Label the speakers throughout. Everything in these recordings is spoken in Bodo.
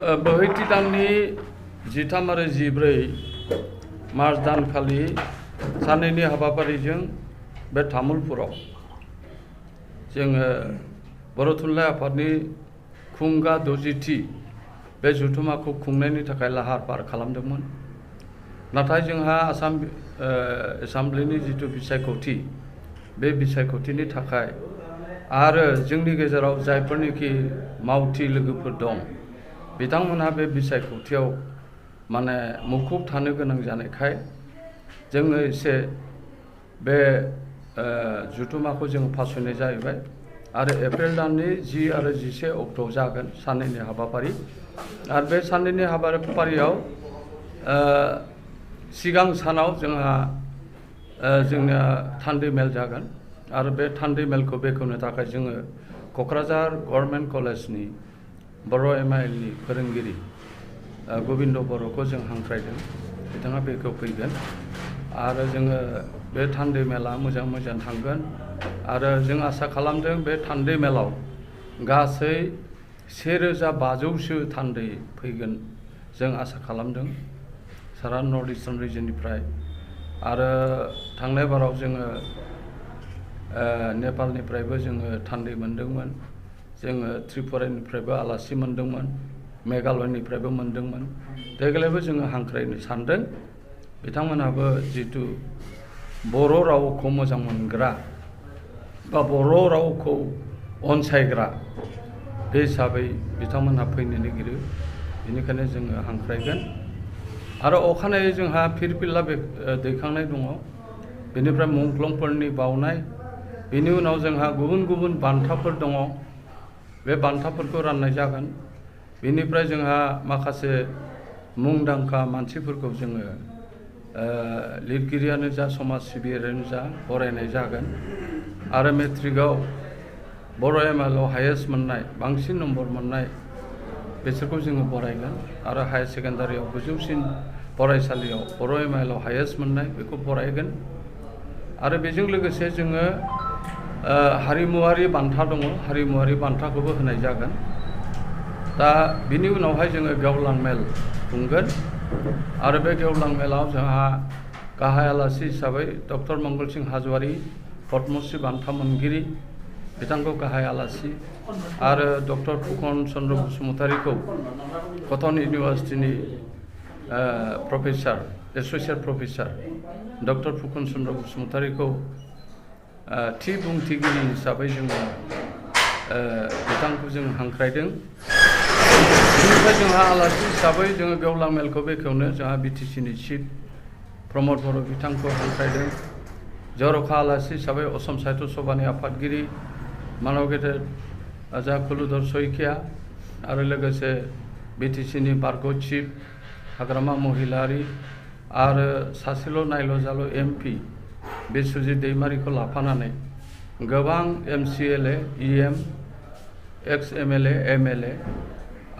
Speaker 1: बोहैथि दाननि 13 आरो 14 मार्च दानखालि साननैनि हाबाफारिजों बे तामुलपुराव जोङो बर' थुनलाइ आफादनि खुंगा 60थि बे जथुम्माखौ खुंनायनि थाखाय लाहार फाहार खालामदोंमोन। नाथाय जोंहा आसाम एसेम्ब्लिनि जिथु बिसायख'थि बे बिसायख'थिनि थाखाय आरो जोंनि गेजेराव जायफोरनिखि मावथि लोगोफोर दं बिथांमोनहा बे बिसायख'थियाव माने मुखुब थानो गोनां जानायखाय जोङो एसे बे जथुम्माखौ जोङो फासयनाय जाहैबाय आरो एप्रिल दाननि 10 आरो 11 अक्ट'आव जागोन साननैनि हाबाफारि। आरो बे साननैनि हाबाफारियाव सिगां सानाव जोंना थान्दै मेल जागोन आरो बे थान्दै मेलखौ बेखेवनो थाखाय जोङो क'क्राझार गभर्नमेन्ट कलेजनि बर' MIL नि फोरोंगिरि गोबिन्द बर'खौ जों हांख्रायदों, बिथाङा बेखेवफैगोन आरो जोङो बे थान्दै मेला मोजां थांगोन आरो जों आसा खालामदों बे थान्दै मेलाव गासै 1500सो थान्दै फैगोन जों आसा खालामदों सारा नर्थ इस्टार्न रिजननिफ्राय। आरो थांनाय बाराव जोङो नेपालनिफ्रायबो जोङो थान्दै मोनदोंमोन, जोङो त्रिपुरानिफ्रायबो आलासि मोनदोंमोन, मेघालयनिफ्रायबो मोनदोंमोन। देग्लायबो जोङो हांख्रायनो सानदों बिथांमोनहाबो जिथु बर' रावखौ मोजां मोनग्रा बा बर' रावखौ अनसायग्रा बे हिसाबै बिथांमोनहा फैनो नागिरो, बेनिखायनो जोङो हांख्रायगोन। आरो अखानायै जोंहा फिरफिला दैखांनाय दङ, बेनिफ्राय मुंख्लंफोरनि बावनाय, बेनि उनाव जोंहा गुबुन बान्थाफोर दङ, बे बान्थाफोरखौ राननाय जागोन। बेनिफ्राय जोंहा माखासे मुंदांखा मानसिफोरखौ जोङो लिरगिरियानो जा समाज सिबियारियानो जा बरायनाय जागोन। आरो मेट्रिकआव बर' MIL आव हायेस्ट मोननाय बांसिन नम्बर मोननाय बिसोरखौ जोङो बरायगोन आरो हायार सेकेन्डारियाव गोजौसिन फरायसालियाव बर' MIL आव हायेस्ट मोननाय बेखौ बरायगोन। आरो बेजों लोगोसे जोङो हारिमुवारि बान्था दङ, हारिमुवारि बान्थाखौबो होनाय जागोन। दा बिनि उनावहाय जोङो गेवलां मेल खुंगोन आरो बे गेवलां मेलाव जोंहा गाहाय आलासि हिसाबै डक्टर मंगलसिं हाज'वारि पद्मश्री बान्था मोनगिरि बिथांखौ गाहाय आलासि आरो डक्टर फुकन चन्द्र बसुमतारीखौ कटन इउनिभार्सिटिनि professor associate professor doctor Phukan Chandra बसुमतारीखौ थि बुंथिगिरि हिसाबै जोङो बिथांखौ जों हांख्रायदों। बेनिफ्राय जोंहा आलासि हिसाबै जोङो गेवलां मेलखौ बेखेवनो जोंहा BTC-नि चिफ प्रमद बर' बिथांखौ हांख्रायदों। जर'खा आलासि हिसाबै असम साहित्य सभानि आफादगिरि मानव गेदेर राजा कुलधर शइकिया आरो लोगोसे BTC-नि बारग' चिफ हाग्रामा महिलारि आरो सासेल' नायल' जाल' MP बिस्वजित दैमारिखौ लाफानानै गोबां MCLA, EM, ex-MLA, MLA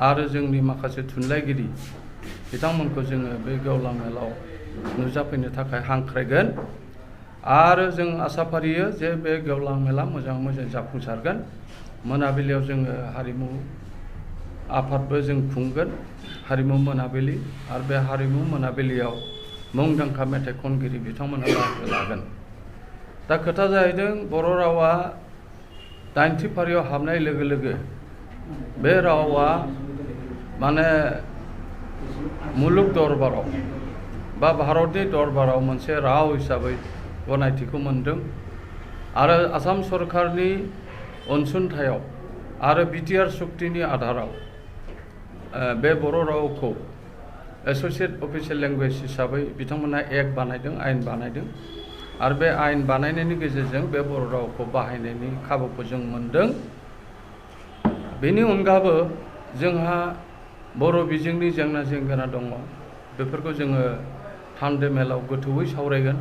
Speaker 1: आरो जोंनि माखासे थुनलाइगिरि बिथांमोनखौ जोङो बे गेवलां मेलाव नुजाफैनो थाखाय हांख्रायगोन। आरो जों आसा फारियो जे बे गेवलां मेला मोजां जाफुंसारगोन। मोनाबिलियाव जोङो हारिमु आफादबो जों खुंगोन, हारिमु मोनाबिलि, आरो बे हारिमु मोनाबिलियाव मुंदांखा मेथाइ खनगिरि बिथांमोनहा बाहागो लागोन। दा खोथा जाहैदों बर' रावा 80थि फारियाव हाबनाय लोगो लोगो बे रावा माने मुलुग दरबाराव बा भारतनि दरबाराव मोनसे राव हिसाबै गनायथिखौ मोनदों आरो आसाम सरकारनि अनसुंथायाव आरो BTR सुक्तिनि आधाराव बे बर' रावखौ एस'सियेट अफिसियेल लेंगुवेज हिसाबै बिथांमोना एक्ट बानायदों, आयेन बानायदों आरो बे आयेन बानायनायनि गेजेरजों बे बर' रावखौ बाहायनायनि खाबुखौ जों मोनदों। बेनि अनगाबो जोंहा बर' बिजोंनि जेंना जेंगोना दङ, बेफोरखौ जोङो थान्दै मेलाव गोथौयै सावरायगोन।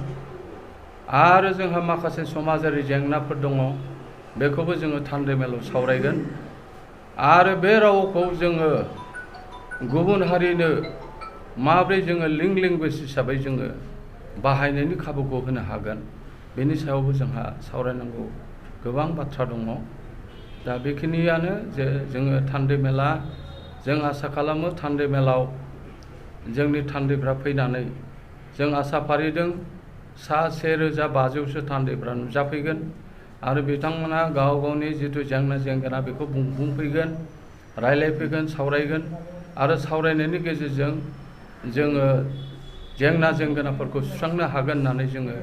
Speaker 1: आरो जोंहा माखासे समाजारि जेंनाफोर दङ, बेखौबो जोङो थान्दै मेलाव सावरायगोन। आरो बे रावखौ जोङो गुबुन हारिनो माब्रै जोङो लिंक लेंगुवेज हिसाबै जोङो बाहायनायनि खाबुखौ होनो हागोन, बेनि सायावबो जोंहा सावरायनांगौ गोबां बाथ्रा दङ। दा बेखिनियानो जे जोङो थान्दै मेला जों आसा खालामो थान्दै मेलाव जोंनि थान्दैफ्रा फैनानै जों आसा फारिदों सा 1500सो थान्दैफ्रा नुजाफैगोन आरो बिथांमोना गाव गावनि जिथु जेंना बेखौ बुंफैगोन, रायलायफैगोन, सावरायगोन आरो सावरायनायनि गेजेरजों जोङो जेंनाफोरखौ सुस्रांनो हागोन होननानै जोङो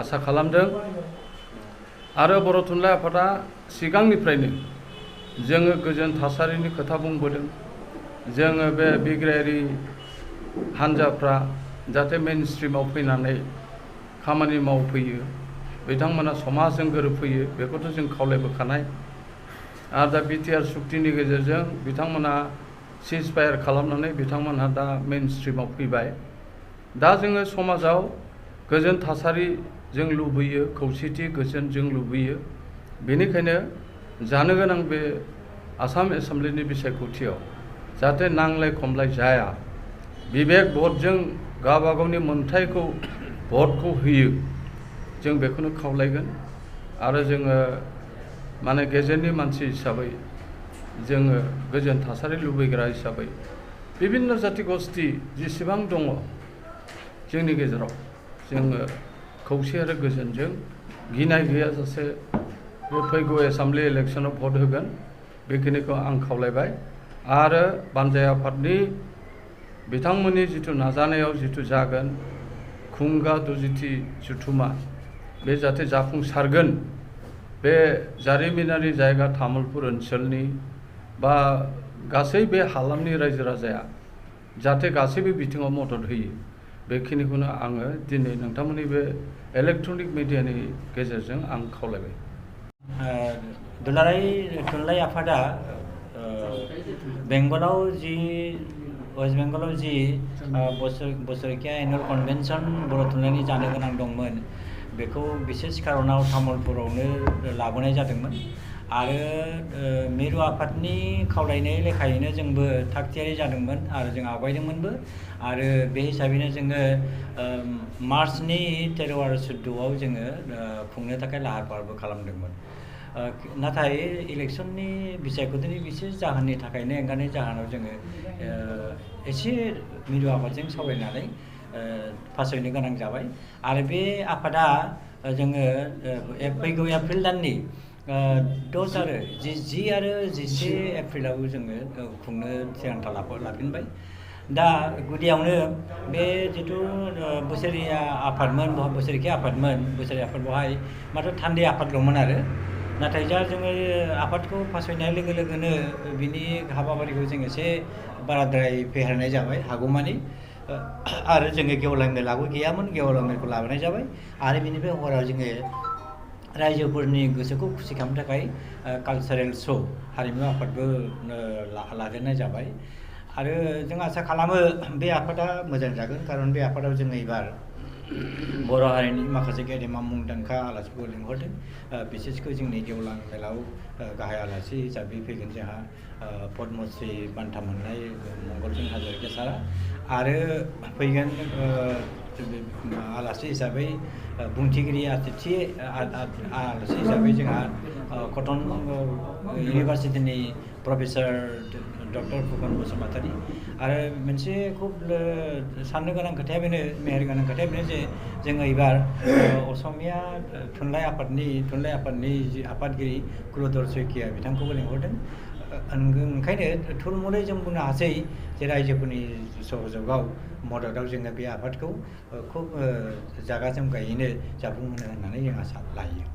Speaker 1: आसा खालामदों। आरो बर' थुनलाइ आफादा सिगांनिफ्रायनो जोङो गोजोन थासारिनि खोथा बुंबोदों। जोङो बे बिग्रायारि हान्जाफ्रा जाहाथे मेइन स्ट्रिमाव फैनानै खामानि मावफैयो, बिथांमोना समाजजों गोरोबफैयो, बेखौथ' जों खावलायबोखानाय। आरो दा बिटिआर सुक्तिनि गेजेरजों बिथांमोना सिजफायार खालामनानै बिथांमोनहा दा मेइन स्ट्रिमाव फैबाय। दा जोङो समाजाव गोजोन थासारि जों लुबैयो, खौसेथि गोजोन जों लुबैयो। बेनिखायनो जानो गोनां बे आसाम एसेम्बलिनि बिसायख'थियाव जाहाथे नांलाय खमलाय जाया, बिबेक भटजों गावबा गावनि मोन्थायखौ भटखौ होयो, जों बेखौनो खावलायगोन। आरो जोङो माने गेजेरनि मानसि हिसाबै जोङो गोजोन थासारि लुबैग्रा हिसाबै बिभिन्न जाति गस्थि जेसेबां दङ जोंनि गेजेराव जोङो खौसे आरो गोजोनजों गिनाय गैयाजासे बे फैगौ एसेम्बलि इलेक्सनाव भट होगोन, बेखिनिखौ आं खावलायबाय। आरो बानजाय आफादनि बिथांमोननि जिथु नाजानायाव जिथु जागोन खुंगा दजिथि जथुमा, बे जाहाथे जाफुंसारगोन। बे जारिमिनारि जायगा तामुलपुर ओनसोलनि बा गासै बे हालामनि रायजो राजाया जाहाथे गासैबो बिथिङाव मदद होयो, बेखिनिखौनो आङो दिनै नोंथांमोननि बे इलेक्ट्रनिक मिडियानि गेजेरजों आं खावलायबाय।
Speaker 2: दुलाराय थुनलाइ आफादा बेंगलाव वेस्ट बेंगलाव जि बोसोरकिया एनुअल कन्वेन्सन बर' थुनलाइनि जानो गोनां दंमोन, बेखौ बिसेस खार'नाव तामुलपुरावनो लाबोनाय जादोंमोन। आरो मिरु आफादनि खावलायनाय लेखायैनो जोंबो थागथियारि जादोंमोन आरो जों आवगायदोंमोनबो। आरो बे हिसाबैनो जोङो मार्चनि 13 आरो 14आव जोङो खुंनो थाखाय लाहार फाहारबो खालामदोंमोन। नाथाय इलेक्सननि बिसायख'थिनि बिसेस जाहोननि थाखायनो एंगारनाय जाहोनाव जोङो एसे मिरु आफादजों सावरायनानै फासयनो गोनां जाबाय। आरो बे आफादा जोङो फैगौ एप्रिल दाननि 10 आरो 10 आरो 11 एप्रिलाव जोङो खुंनो थिरांथा लाफिनबाय। दा गुदियावनो बे जिथु बोसोरिया आफादमोन, बोसोरखिया आफादमोन, बोसोरिया आफाद बेवहाय माथ्र' थान्दै आफादल'मोन आरो। नाथाय जा जोङो आफादखौ फासयनाय लोगो लोगोनो बिनि हाबाफारिखौ जों एसे बाराद्राय फेहेरनाय जाबाय हागौमानि। आरो जोङो गेवलां मेलाबो गैयामोन, गेवलां मेलखौ लाबोनाय जाबाय। आरो बेनिफ्राय हराव जोङो रायजोफोरनि गोसोखौ खुसि खालामनो थाखाय कालचारेल श' हारिमु आफादबो लादेरनाय जाबाय। आरो जों आसा खालामो बे आफादा मोजां जागोन, खारन बे आफादाव जोङो एबार बर' हारिनि माखासे गेदेमा मुंदांखा आलासिफोरखौ लिंहरदों। बिसेसकै जोंनि गेवलां मेलाव गाहाय आलासि हिसाबै फैगोन जोंहा पद्मश्री बान्था मोननाय मंगलसिं हाजरिका सारा। आरो फैगोन आलासि हिसाबै बुंथिगिरि आलासि हिसाबै जोंहा कटन इउनिभार्सिटिनि प्रफेसर डक्टर फुकन बसुमतारी। आरो मोनसे खुब साननो गोनां खोथाया बेनो, मेहेर गोनां खोथाया बेनो जे जोङो एबार असमिया थुनलाइ आफादनि जि आफादगिरि कुलधर शइकिया बिथांखौबो लिंहरदों। ओंखायनो थुलमुलै जों बुंनो हासै जे रायजोफोरनि सहजोगाव मददआव जोङो बे आफादखौ खुब जागा जोमगायैनो जाफुंहोनो होननानै जों आसा लायो।